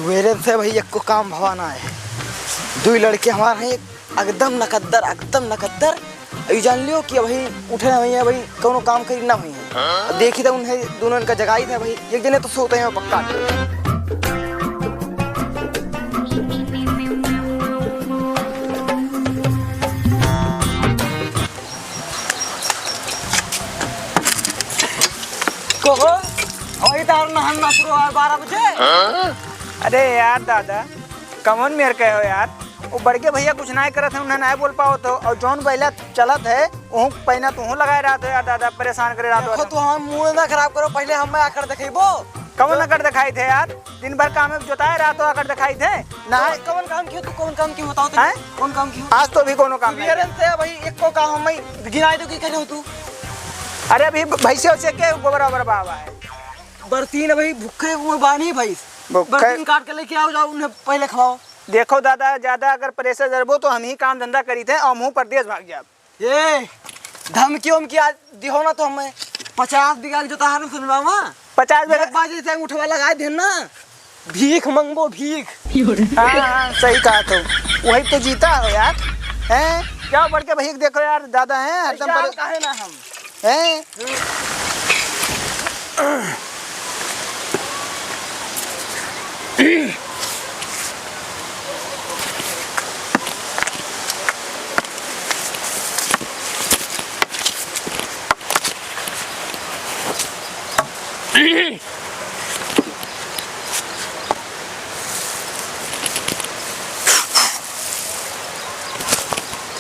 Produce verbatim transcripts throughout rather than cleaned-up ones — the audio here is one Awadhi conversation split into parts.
मेरे से भाई एको काम भवा ना है। दुई लड़के हमार हैं, एकदम नकद्दर, एकदम नकद्दर। ई जान लियो कि अभी उठे ना हुई है, अभी कौनो काम करी ना हुई है। देखी तो उन्हें दोनों इनका जगाई था भाई, एक जने तो सोते हैं पक्का। कहो, अभी तार नहाना शुरू है बारह बजे। अरे यार दादा, कमन मेर कहे हो यार, वो बड़के भैया कुछ नाय करत है, उन्हें नाय बोल पावत हो, और जौन बैला चलत है, वहू पैना तुहू लगाए रहत हो यार दादा, परेशान करे रहत हो। देखो, तू हम मूड ना खराब करो, पहले हम मैं आकर देखेबो। कौन अकड़ दिखाई थे यार? दिन भर काम में जोताए रहत हो, अकड़ दिखाई थे? ना। कौन, कौन काम कियो तू? कौन काम कियो बताओ तो? हैं? कौन काम कियो? आज तो भी कोनो काम नहीं। सुबेरे से भाई एको काम हम गिनाए दो कि करे हो तू? अरे अभी भैंसे उसे के गोबर ओबर बाबा है। बरसीन भाई भूखे हुए बानी भाई। भूखे। बरसीन काट के लेके आओ, जाओ उन्हें पहले खवाओ। देखो दादा, ज्यादा अगर प्रेशर जरबो तो हम ही काम धंधा करी थे और मुँह परदेश भाग जाब। ए, धमकी उमकी आज दिहो ना तो हमें पचास बीघा के जोताहार में सुनवावा। पचास बीघा? एक बाजी से उठवा लगाए देन ना, भीख मंगबो, भीख। हाँ, हाँ, सही कहा तो। वही तो जीता हो यार। हैं? क्या बढ़ के भीख देखो यार, दादा हैं, हरदम यार, पर काहे ना हम? हैं?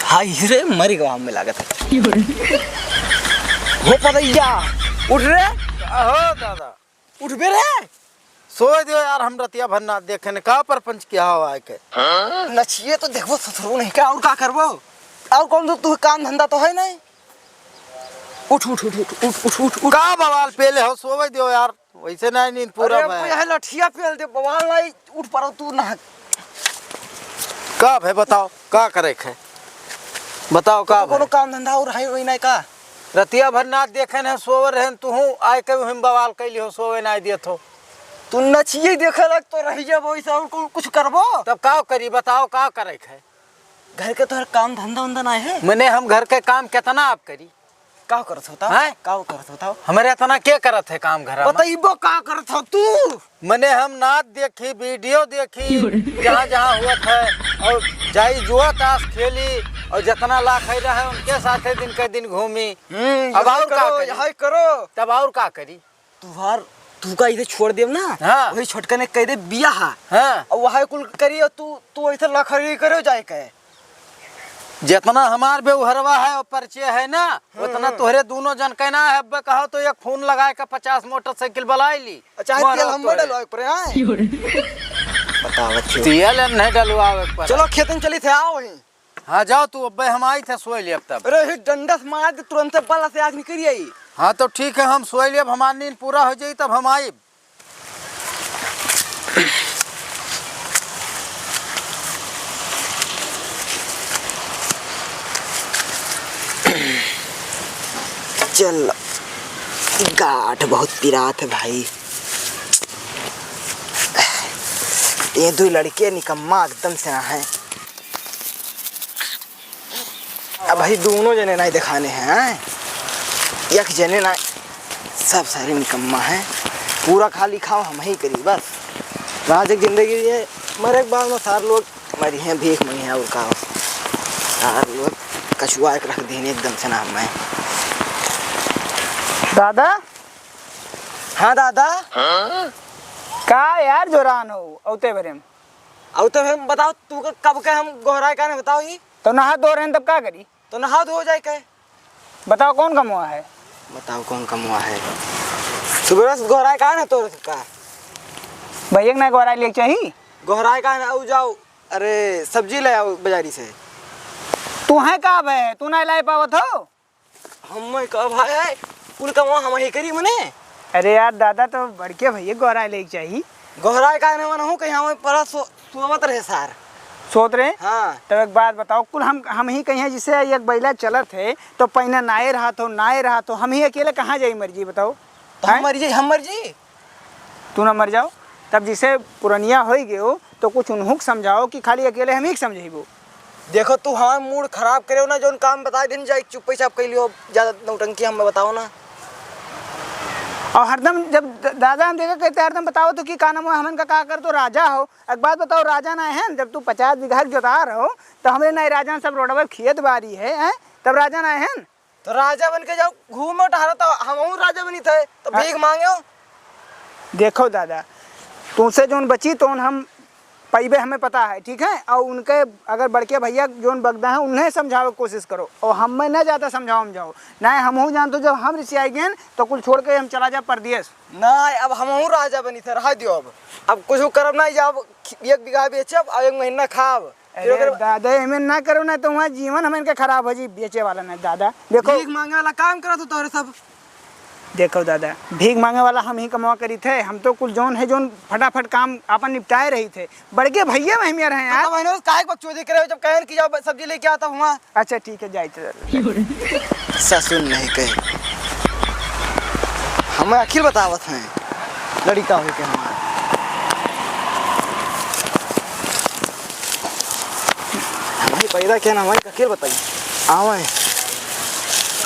हाय रे, मर गवा हमें लागत है। हो पदैया, उठ रे। हो दादा। उठबे रे। सोए दियो यार, हम रतिया भर ना देखे ने का परपंच किया हो आए के। नचिए तो देखबो ससुरो नहीं का, और का करबो? और कौन तो तू काम धंधा तो है नहीं। उठ, उठ, उठ, उठ। का बवाल पेले हो, सोवे दियो यार, वैसे नहीं नींद पूरा अरे, भय। यह लठिया पेल दे, बवाल नहीं, उठ पड़ो तू ना। का भय बताओ, का करे खे? बताओ का तो कोनो भय? काम धंधा और है वही नहीं का? रतिया भर ना देखे न सोवे रहन, तुहू आए के हम बवाल कैली हो, सोवे ना देत हो। तू नचिए देखे लग तो रह जाबो, ऐसा और कु-, कुछ करबो? तब का करी, बताओ का करे खे? घर के तोहर काम धंधा उंधा ना है? मने हम घर के काम कितना आप करी? का करत होता? हैं? का करत होता? हमरे इतना के करत है काम घर में? बतइबो का करत हो तू? मने हम नाच देखी, वीडियो देखी, जहाँ जहाँ हुआ था, और जाई जुआ ताश खेली, और जितना लाख है रहे उनके साथे दिन के दिन घूमी। हम्म, अब यही और का करो, करी? यही करो। तब और का करी? तुहार, तू का इधर छोड़ देब ना, हाँ। वही छोटकने कह दे बिया हा। हाँ। और वही कुल करी और तू, तू ऐसे लखरी करो जाए के। जितना हमार बेउहरवा है और परिचय है ना, हम्म, उतना हम्म। तोहरे दोनों जन के ना है। अब कहो तो एक फोन लगाए के पचास मोटरसाइकिल बुलाई ली। अच्छा, है मोहरा तेल हम तोहरे। डलवाए के पड़े, हाँ? बतावत हो। तेल नहीं डलवावे के पड़े। चलो खेतन चली थे, आओ वहीं। हाँ, जाओ तू, अब्बे हम आई थे, सोए लेब तब। अरे, ही डंडा से मार दे, तुरंते बल्ला से आग निकल आई। हाँ, तो ठीक है, हम सोए लेब, हमार नींद पूरा हो जाई, तब हम आइब। चल, गाठ बहुत पिरात है भाई। ये दो लड़के निकम्मा एकदम से ना है। अब भाई दोनों जने नाई दिखाने हैं, हैं? एक जने नाई, सब सारे निकम्मा हैं। पूरा खाली खाओ हम ही करी बस। राज एक जिंदगी ये मरे के बाद में सार लोग मरी हैं, भीख मंगे हैं और का। सार लोग कछुआ के रख दीन एकदम से ना हमें। दादा? हाँ दादा। का यार जोरान हो औते बरे में? औते बरे में बताओ, तू का कब के हम गोहराए का नहीं बताओ ही? तो नहा धो रहे हैं तब का करी? तो नहा धो जाए के। बताओ कौन कमवा है? बताओ कौन कमवा है? सुबह से गोहराए का नहीं तो का? भैया के ना गोहराए लिए चाहिए? गोहराए का ना, आऊ जाओ। अरे सब्जी ले आओ बाजारी से। तू है का बे? तू ना लाई पावत हो? हम मैं का भाई है, कुल कमवा हम ही करी मने। अरे यार दादा, तो बड़के भैया गोहराए लेके चाहिए। गोहराए का ने मन हूँ कहीं हमें परा सो-, सोवत रहे सार। सोत रहे? हाँ। तब एक बात बताओ, कुल हम, हम ही कहीं जिसे एक बैला चलत है, तो पहिना नाए रहा तो, नाए रहा तो, हम ही अकेले कहाँ जाई मर जी बताओ? तो हम हैं? मर जाई, हम मर जाई। तू ना मर जाओ। तब जिसे पुरनिया होइ गयो, तो कुछ उन्हों के समझाओ कि खाली अकेले हम ही के समझेबो। देखो, तू हमार मूड खराब करेउ ना, जौन काम बताइ दिन जाए, चुप्पे चाप कइ लियो, ज्यादा नौटंकी हमें बताओ ना। और हरदम जब द-, दादा हम देखा कहते हरदम बताओ तो कि का नाम है, हमन का का कर तो राजा हो। एक बात बताओ, राजा ना है, जब तू पचास बीघा के जोतार हो, तो हमरे ना राजा सब रोडवा खेत बारी है, हैं? तब राजा ना है। तो राजा बन के जाओ, घूमो टहरो, तो हमहू राजा बनी थे, तो हाँ। भीख मांगो। देखो दादा, तुमसे जौन बची तौन हम पइबे, हमें पता है, ठीक है? और उनके अगर बड़के भैया जौन बगदा है, उन्हें समझावे के कोशिश करो, और हमें ना ज्यादा समझाओ, समझाओ। ना, हमहू जानतो, जब हम रिसियाई गए, तो कुल छोड़ के हम चला जा परदेस। ना, अब हमहू राजा बनी थे, रहा दियो अब। अब कुछ करब ना, जाब एक बीघा बेचब और एक महीना खाब। फिर अरे ओकर दादा, एमे ना करो ना, तो वहाँ जीवन हमन के खराब हो जी, बेचे वाला ना दादा। देखो, भीख मांगे वाला काम करत हो तोहरे सब। देखो दादा, भीख मांगे वाला हम ही कमवा करी थे, हम तो कुल जौन है, जौन फटाफट काम आपन निपटाए रही थे। बड़के भैया में हम यार हैं तो यार। तब इन्हों काहे के बकचोदी करे हो, जब कहन कि जाओ सब्जी लेके आओ तब हुआ। अच्छा ठीक है, जाइत है। ससुर नहीं कहे, हमें अखिल बतावत हैं, लड़िका होइके हमार। हमारी पैदा के ना हमारी अखिल बताई। आवे,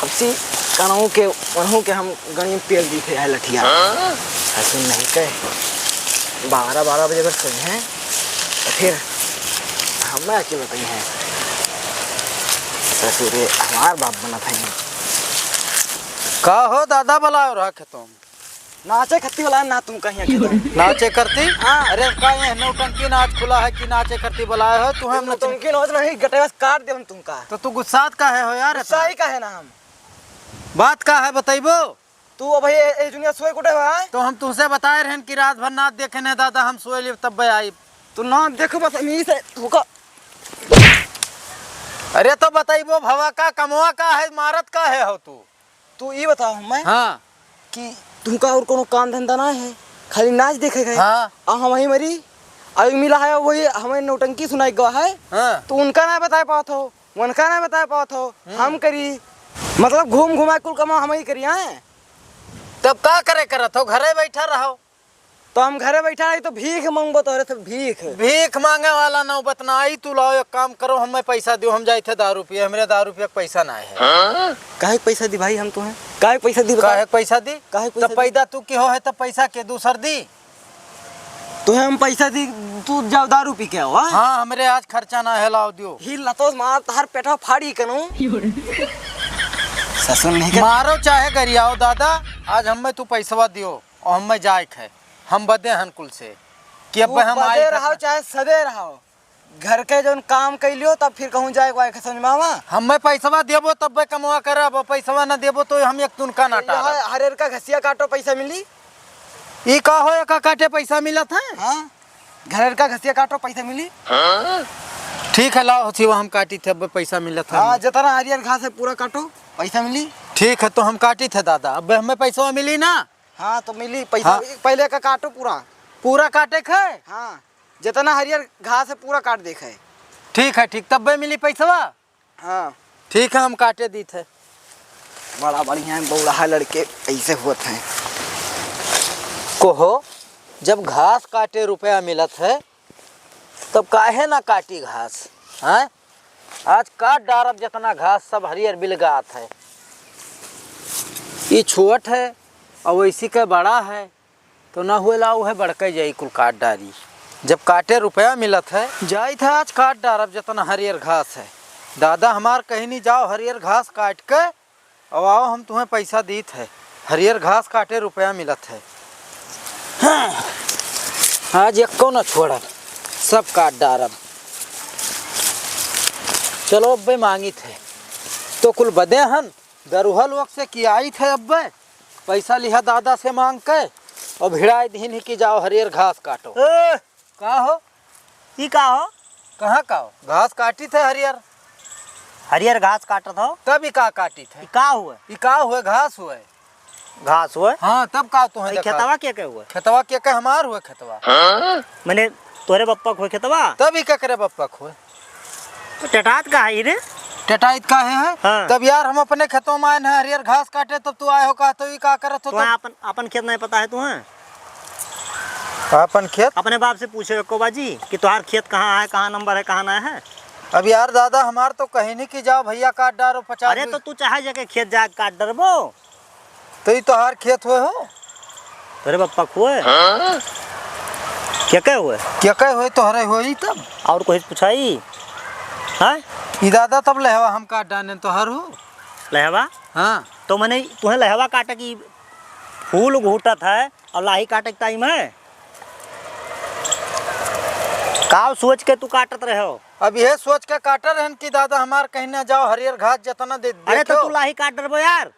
उसी कनऊ के, वनऊ के हम गणियम पेल दी थे, है लठिया। ससुर नहीं कहे, बारह, बारह बजे अगर सोए हैं, तो फिर हमें आके बताई हैं। ससुरे हमार बाप बनत हैं। का हो दादा, बुलायो रहा खेतों में? नाचे खत्ती वाला ना तुम कहीं आके तो। नाचे करती? हाँ। अरे का ये नौटंकी नाच खुला है कि नाचे करती बुलाए हो? तू हम नौटंकी नाच नहीं, गटेवा से काट दे हम तुमका। तो तू गुस्सात काहे हो यार इतना? गुस्सा ही काहे ना हम। बात का है बताइबो? तू अब ये, ये दुनिया सोए कुटे हुआ है? तो हम तुमसे बताए रहन कि रात भर नाच देखे न दादा, हम सोए लेब तब आई। तू ना देखो बस हम यही से धोखा। अरे तो बताइबो भवा का कमवा का है, मारत का है हो तू? तू ई बताओ हमें हाँ। कि तुमका और कोनो काम धंधा ना है, खाली नाच देखे गए। हाँ। आ हम वही मरी, अभी मिला है वही हमें नौटंकी सुनाई गवा है। हाँ। तू उनका ना बताए पावत हो, उनका ना बताए पावत हो, हम्म। हम करी, मतलब घूम घुमा कुल कमा हम ही करी, हैं? तब का करे करत हो, घरे बैठा रहो। तो हम घरे बैठा रही तो भीख मांगबो तोहरे से भीख। भीख मांगे वाला नौबत ना आई, तू लाओ एक काम करो, हमें पैसा दियो, हम जाए थे दारू पिए, हमरे दारू पिए के पैसा ना है। काहे के पैसा दी भाई हम तुम्हें? काहे के पैसा दी बता? काहे के पैसा दी? काहे के पैसा तब दी? पैदा तू के हो है तब पैसा के दूसर दी? तुम्हें हम पैसा दी, तू जाओ दारू पी के आओ, हाँ? हाँ, हमरे आज खर्चा ना है, लाओ दियो। ही लतोस मार तहर पेटवा फाड़ी कनो। ससुर नहीं के मारो चाहे गरियाओ दादा, आज हमें तू पैसवा दियो। और हमें जाए के है, हम बदे हन कुल से कि अब तू हम बदे आई रहो, चाहे सदे रहो, घर के जौन काम कैलियो, तब फिर कहूँ जाए के वाए के समझ में आवा। हमें पैसवा देबो तब कमवा करब, और पैसवा न देबो तो हम एक तुनका ना टारब। हरियर का घसिया काटो, पैसा मिली। ई का हो, एका काटे पैसा मिलत है? हाँ, घरेर का घसिया काटो, पैसा मिली। ठीक है, लाओ हथिवा हम काटी थे, अब पैसा मिलत है। हाँ, जितना हरियर घास है पूरा काटो, पैसा मिली। ठीक है, तो हम काटी थे दादा, अब हमें पैसवा मिली ना? हाँ, तो मिली पैसा। हाँ। पहले का काटो पूरा। पूरा काटे के है? हाँ, जितना हरियर घास है पूरा काट दे के है। ठीक है, ठीक, तब्बे मिली पैसवा। हाँ। ठीक है, हम काटे दीत है। बड़ा बढ़िया है, बौड़हा लड़के ऐसे होत हैं। कोहो, जब घास काटे रुपया मिलत है, तब काहे ना काटी घास, हैं? आज काट डारब जितना घास सब हरियर बिलगात है। ई छोट है और वैसी के बड़ा है, तो ना हुए ला उहे बड़के जाई कुल काट डारी। जब काटे रुपया मिलत है, जाइत है आज काट डारब जितना हरियर घास है। दादा हमार कहीं नहीं जाओ हरियर घास काट के अब आओ, हम तुम्हें पैसा दीत है, हरियर घास काटे रुपया मिलत है। हाँ, आज एको न छोड़ब, सब काट डारब। चलो अब्बे मांगित है, तो कुल बदे हन, दरुहा लोग से कियाइत है अब्बे, पैसा लिहा दादा से मांग के, और भिड़ाई दीन ही कि जाओ हरियर घास काटो। ए, का हो? ई का हो? कहाँ का हो? घास काटी थे हरियर। हरियर घास काटत हो? तब ई का काटी थे? ई का हुए? ई का हुए? घास हुए। घास हुए? हाँ, तब का तुहें ई देखा? खेतवा के के हुए? खेतवा के के हमार हुए खेतवा। मने तोरे बप्पा के हुए खेतवा? तब ई केकरे बप्पा के हुए? तो टटात का है रे? टटाइत का है, है? हाँ। तब यार हम अपने खेतों में आए हैं हरियर घास काटे, तब तू आए हो का, तो ई का करत हो तो तब? अपन, अपन खेत नहीं पता है तुम्हें? अपन खेत? अपने बाप से पूछो एको बाजी कि तोहार खेत कहाँ है, कहाँ नंबर है, कहाँ ना है। अब यार दादा, हमार तो कहीं नहीं कि जाओ भैया काट डारो पचास अरे बीघा। तो तू चाहे जाके खेत जाके काट डरबो। तो ई तोहार खेत होए हो? तोरे बप्पा खुए? हाँ? क्या कहे हुए? क्या कहे हुए तोहरे होई तब? और कुछ पूछाई? हाँ? ई दादा तब लहवा हम काट डाने तोहर हो? लहवा? हाँ। तो मने तुहें लहवा काटे की फूल घूटत है और लाही काटे के टाइम है? का सोच के तू काटत रहे हो? अब यह सोच के काटत रहन कि दादा हमार कहीं ना जाओ, हरियर घास जितना दे, अरे तो देखो। तू लाही काट डरबो यार।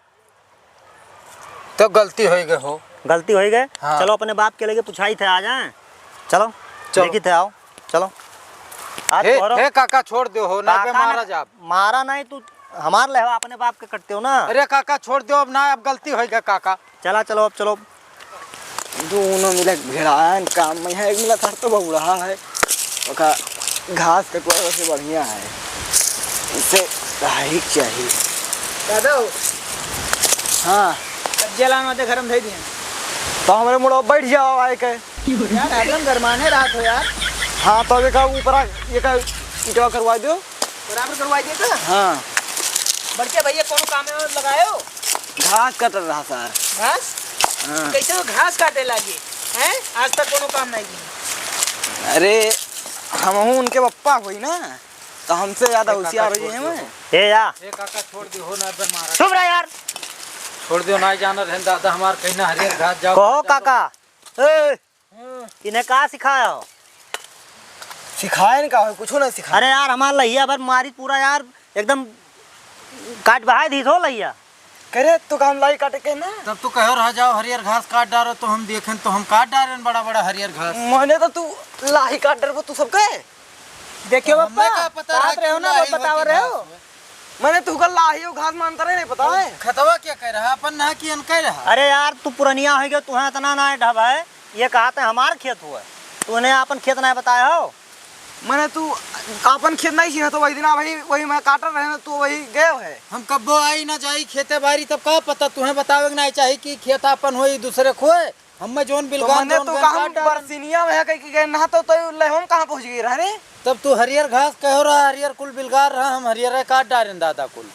तो गलती होइ गए हो। गलती होइ गए? हाँ। चलो अपने बाप के लगे पुछाई थे, आ जाए। चलो, चलो। देखी थे, आओ, चलो। आज हे, तोहरो हे काका, छोड़ दो हो, ना काका बे मारा ना, जाब। मारा नहीं, तू हमार लेहवा अपने बाप के कटते हो ना। अरे काका, छोड़ दो अब ना, अब गलती होइ गए काका। चला, चलो, अब चलो। दोनों मिले भिड़ान काम में है, एक मिला था तो बबुड़ा है, ओका घास कटवा से बढ़िया है, इसे राही चाहिए। दादा हो। हाँ। कब्जे लान वाते घर में धई दिए। तो हमरे मुड़ो बैठ जाओ आए के। यार, एकदम गरमाने रात हो यार। हाँ, तो अब एका ऊपरा, एका ईंटवा करवा दो। बराबर करवा दिए का? हाँ। बड़के भैया, कोनो काम में लगायो? घास कटत रहा सर। घास? हाँ। कैसे वो घास काटे लागी? हैं? आज तक कोनो काम नहीं की। अरे, हमहू उनके पप्पा होई ना, तो हमसे ज्यादा ए, काका, होशियार हो छोड़ जाए दियो। हैं। ए, या। ए, काका, छोड़ दियो, हो ना, बे मारा। चुप रह यार। छोड़ दियो, ना जाना रहन दादा, हमार कहीं ना हरियर घास जाओ। कहो काका। ए, हाँ। इन्हें का सिखाया हो? सिखाए न का हो, कुछो ना सिखाए। अरे यार, हमार लहिया भर मारी पूरा यार, एकदम काट बहाए दी थो लहिया। करे तो काम लाई काटे के ना। तब तो कहो रहा जाओ हरियर घास काट डारो, तो हम देखें तो हम काट डारेन बड़ा बड़ा हरियर घास। मने तो तू लाही काट डरबो तू सबके। देखियो तो हमें बप्पा, का पता रहा साथ कि रहो ना, लाही बतावा होती रहो। घास में। मने तू कल लाही हो घास मानता रहे, नहीं पता तो है? खतवा क्या कह रहा, अपन ना कि अन कह रहा? अरे यार, तू पुरनिया हो गया, तुहें इतना ना ढब है। ये कहा थे हमार खेत हुआ, तूने अपन खेत ना बताया हो। मने तू अपन खेत नहीं सीखा तो वही दिन आ वही, वही मैं काटल रहे ना, तू वही गए है। हम कब्बो आई ना जाई खेते बारी, तब का पता तुहें बतावे के ना चाही कि खेत अपन होई दूसरे खोए। हमें जौन तो बिलगान मने जौन तू गन कहा काट डालन। बरसिनिया में है कह के गए ना, तो, तो लेहोम कहाँ पहुँच गई रह रे? तब तू हरियर घास कहो रहा, हरियर कुल बिलगार रहा, हम हरियर काट डारेन दादा कुल।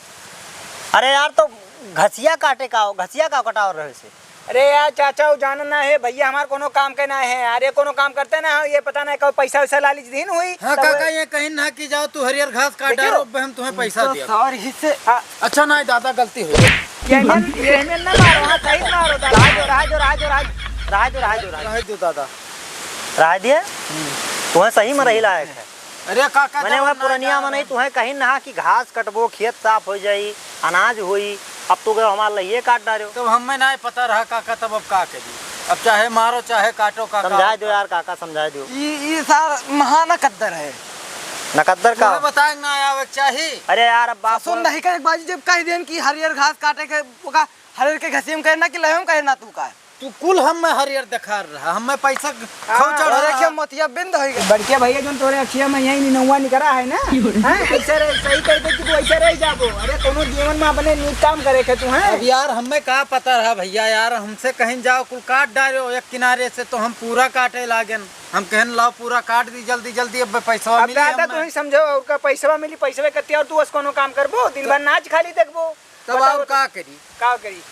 अरे यार, तो घसिया काटे का हो, घसिया का कटाव रहे से? अरे यार चाचा, वो जान ना है भैया, हमार कोनो काम के ना है यार, ये कोनो काम करते ना हो, ये पता नहीं कब पैसा वैसा लालच दिन हुई, हाँ तब काका, ये कहीं ना कि जाओ तू हरियर घास काट देखियो। डारो, अब हम तुम्हें पैसा तो दिया। सर हिस्से हाँ। अच्छा ना दादा, गलती हो गई। ये में, ये में ना मारो, हाँ, सही मारो दादा। राह दो, राह दो, राह दो, राह दो, राह दो, राह दो, राह दो। राह दो दादा। राह दिए? हम्म। तुम्हें सही में रही लायक है। अरे काका, मने जवन वह ना पुरनिया जान मनई रहे। तुहें कहीं ना कि घास कटबो, खेत साफ हो जाई, अनाज होई, अब तो गयो हमार लहिए काट डार्यो। तब हमें ना पता रहा काका, तब अब का करी? अब चाहे मारो चाहे काटो काका। समझाए दो यार काका, समझाए दो। ई, ई सार महा नकद्दर है। नकद्दर का? तुम्हें बताए ना आवे के चाही। अरे यार अब बाप सुन नहीं करे बाजी, जब कह देन कि हरियर घास काटे के, ओका हरियर के घसीम करे ना कि लहम करे ना तू का। तू कुल हमें हरियर देखा रहा, हमें पैसा हाँ, खौचड़ अरे रहा। क्या मोतिया बिंद होई गए। बड़के भैया जोन तोरे अखिया में यही निनौआ निकरा है ना, हैं? ऐसे रह, सही कह दे कि तू ऐसे रह जाबो। अरे कोनो जीवन में अपने नीक काम करे के तू, हैं? अब यार हमें का पता रहा भैया, यार हमसे कहीं जाओ कुल काट डालो एक किनारे से, तो हम पूरा काटे लागेन। हम कहन लाओ पूरा काट दी जल्दी जल्दी, अब पैसवा अब मिली दादा हमें। तू ही समझो, और का पैसवा मिली, पैसवे कत्ती और तू अस कोनो काम करबो, दिन भर नाच खाली देखबो। तब बताओ और तो। का करी? का करी?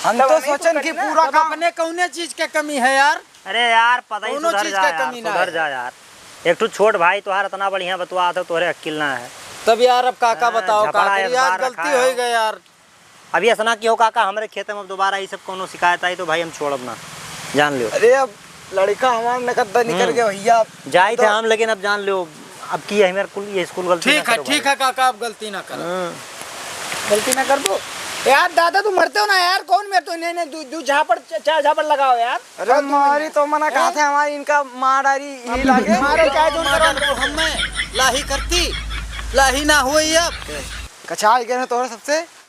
हम तब तो हम ही सोचन कुल कि करी ना। पूरा तब काम अपने कौने चीज के कमी है यार? अरे यार, पता ही कौनो सुधर चीज जा के यार, कमी ना सुधर है। जा यार। एक ठो छोट भाई तोहार इतना बढ़िया बतवा था, तोहरे अक्किल ना है। तब यार अब काका हाँ, बताओ, का झपड़ा करी? इस आज बार गलती रखा हो है। गई यार। अभी ऐसा ना कि हो काका, हमरे खेते में अब दोबारा ये सब कौनो शिकायत आई तो भाई हम छोड़ब ना, जान लियो। अरे अब लड़का हमार नकद निकल हम्म। गया भैया। जाई तो थे हम, लेकिन अब जान लियो, अब की है मेरे कुल ये स्कूल गलती ठीक ना है, करो ठीक भाई। है काका, अब गलती ना करो। हम्म। गलती ना कर दो। यार दादा, तू मरते हो ना यार, कौन मरते हो? नहीं, नहीं, दू, दू झापड़, च-, चार झापड़ लगाओ यार। अरे और तू मारी नहीं। तो मना कहा हैं? था हमारी इनका मार डारी ही अब लागे। मारो चाहे जो मार करो। डालो, हमें लाही करती, लाही ना हुई अब। कछाल गए हैं तोहरे सबसे।